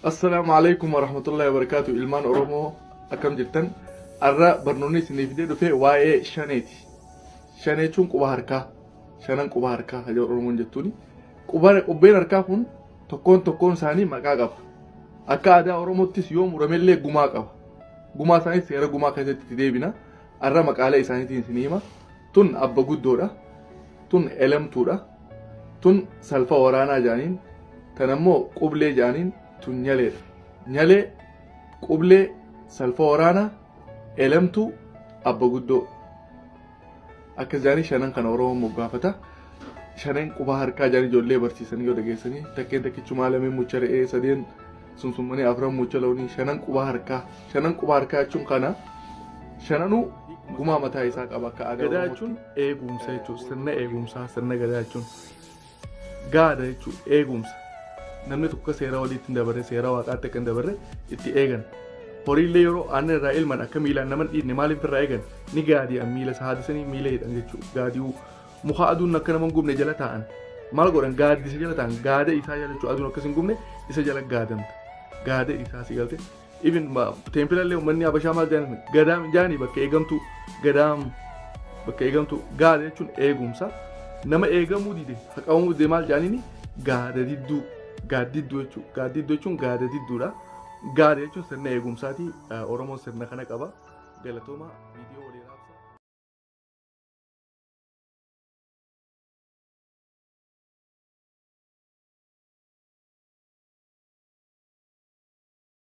Assalaamu alaikum warahmatullahi wabarakatuh. Ilmaan Oromoo, akkam jirtan? Har'a barnoonni isinii fidee dhufe waa'ee shaneeti. Shanee jechuun quba harkaa, shanan quba harkaa kan Oromoon jettuuni. Qubbeen harkaa kun tokkoon tokkoon isaanii maqaa qaba. Akka aadaa Oromoottis yoo muramellee gumaa qaba. Gumaa isaanii seera gumaa keessatti itti deebina. Har'a maqaalee isaaniitiin isinii hima. Tun abba guddoodha. Tun elemtuudha. Tun salfa waraanaa jaaniin. Tan ammoo qublee jaaniin. Tun nyaleedha. Nyalee, qublee, salfa waraanaa, elemtuu, abba guddoo. Akkas jaanii shanan kana Oromoon moggaafata. Shanan quba harkaa jaanii ijoollee barsiisanii yoo dhageessanii, takkeen takkichumaa, lameen mucha re'ee, sadeen sunsummanii, afran mucha loonii, shanan quba harkaa. Shanan quba harkaa jechuun kana shananuu gumaa mataa isaa qaba akka aadaa. Gadaa jechuun eegumsa jechuudha. Sirna eegumsaa, sirna gadaa jechuun. Gaada jechuun eegumsa. Namni tokko seera waliitti hin dabarre, seera waaqaatti akka hin dabarre itti eegan. Horiillee yeroo aannan irraa ilman akka miilaan nama hin dhiidne maaliif irraa eegan? Ni gaadi'an, miila isaa haadisanii miila hidhan jechuudha. Gaadi'uu. Muka aduun akka nama hin gubne jala taa'an. Maal godhan? Gaaddisa jala taa'an. Gaada isaa jala jechuudha. Aduun akkas hin gubne isa jala gaadamta. Gaada isaa si galte. Even teempilallee uummanni Habashaa maal jedhan? Gadaam jaanii, bakka eegamtuu, gadaam bakka eegamtuu. Gaada jechuun eegumsa. Nama eegamuu dide, haqamuu dide maal jedhaniini? Gaada didduu, gaaddidduu jechuudha. Gaaddidduu jechuun gaada didduudha. Gaada jechuun sirna eegumsaati. Oromoon sirna kana qaba. Galatooma, viidiyoo walii raabsa.